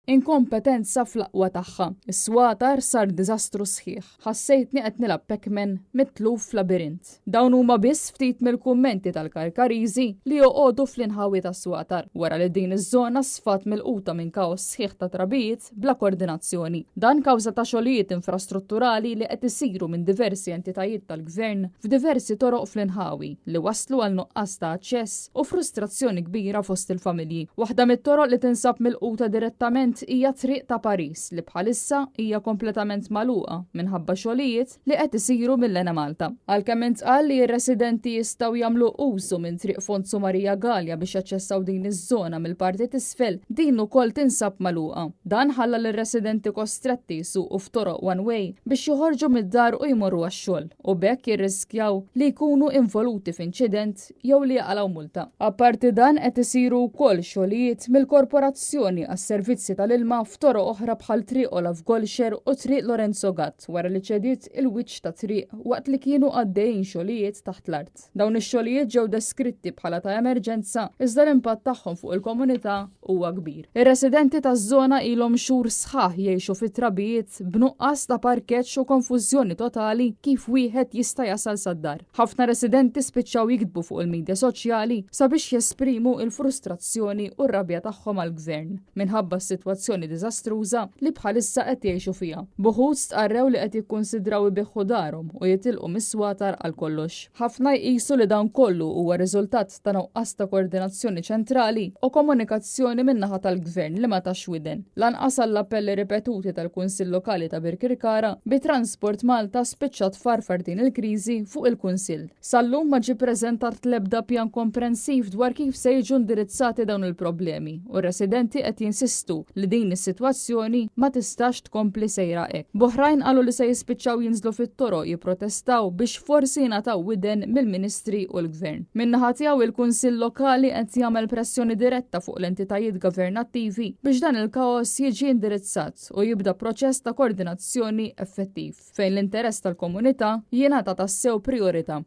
Inkompetenza fl-aqwa tagħha. Is-Swatar sar diżastru sħiħ. Ħassejtni qed nilgħab Pac-Man mitluf f'labirint. Dawn huma biss ftit mill-kummenti tal-Karkariżi li joqogħdu fl-inħawi tas-Swatar wara li din iż-żona sfat milquta minn kaos sħiħ ta' trabijiet bla koordinazzjoni. Dan kawża ta' xogħlijiet infrastrutturali li qed isiru minn diversi entitajiet tal-Gvern f'diversi toroq fl-inħawi li wasslu għal nuqqas ta' aċċess u frustrazzjoni kbira fost il-familji. Waħda mit-toroq li tinsab milquta direttament hija Triq ta' Paris li bħalissa hija kompletament magħluqa minħabba xogħlijiet li qed isiru mill-Enemalta. Għalkemm intqal li r-residenti jistgħu jagħmlu użu minn Triq Fonzu Maria Galea biex jaċċessaw din iż-żona mill-parti t'isfel, din ukoll tinsab magħluqa. Dan ħalla lir-residenti kostretti jsuqu f'toroq one way biex joħorġu mid-dar u jmorru għax-xogħol u b'hekk jirriskjaw li jkunu involuti f'inċident jew li jaqalgħu multa. Apparti dan qed isiru wkoll xogħlijiet mill-Korporazzjoni għas-Servizzi tal-Ilma f'toroq oħra bħal Triq Olaf Golxer u Triq Lorenzo Gatt wara li ċediet il-wiċċ ta' triq waqt li kienu għaddejjin xogħlijiet taħt l-art. Dawn ix-xogħlijiet ġew deskritti bħala ta' emerġenza iżda l-impatt tagħhom fuq il-komunità huwa kbir. Ir-residenti taż-żona ilhom xhur sħaħ jgħixu fi trabijiet b'nuqqas ta' parkeġġ u konfużjoni totali kif wieħed jista' jasal sad-dar. Ħafna residenti spiċċaw jiktbu fuq il-midja soċjali sabiex jesprimu l-frustrazzjoni u r-rabja tagħhom għall-Gvern minħabba s-sitwazzjoni diżastruża li bħalissa qed jgħixu fiha. B'uħud stqarrew li qed jikkunsidraw ibiegħu darhom u jitilqu mis-Swatar għal kollox. Ħafna jqisu li dan kollu huwa riżultat ta' nuqqas ta' koordinazzjoni ċentrali u komunikazzjoni min-naħa tal-Gvern li ma tax widen, lanqas għall-appelli ripetuti tal-Kunsill Lokali ta' Birkirkara bi Transport Malta spiċċat tfarfar din il-kriżi fuq il-Kunsill. Sal-lum ma ġie ppreżentat l-ebda pjan komprensiv dwar kif se jiġu indirizzati dawn il-problemi u r-residenti qed jinsistu li din is-sitwazzjoni ma tistax tkompli sejra hekk. B'oħrajn qalu li se jispiċċaw jinżlu fit-toroq jipprotestaw biex forsi jingħataw widen mill-Ministri u l-Gvern. Min-naħa tiegħu il-Kunsill Lokali qed jagħmel pressjoni diretta fuq l-entitajiet governattivi biex dan il-kaos jiġi indirizzat u jibda proċess ta' koordinazzjoni effettiv fejn l-interess tal-komunità jingħata tassew prijorità.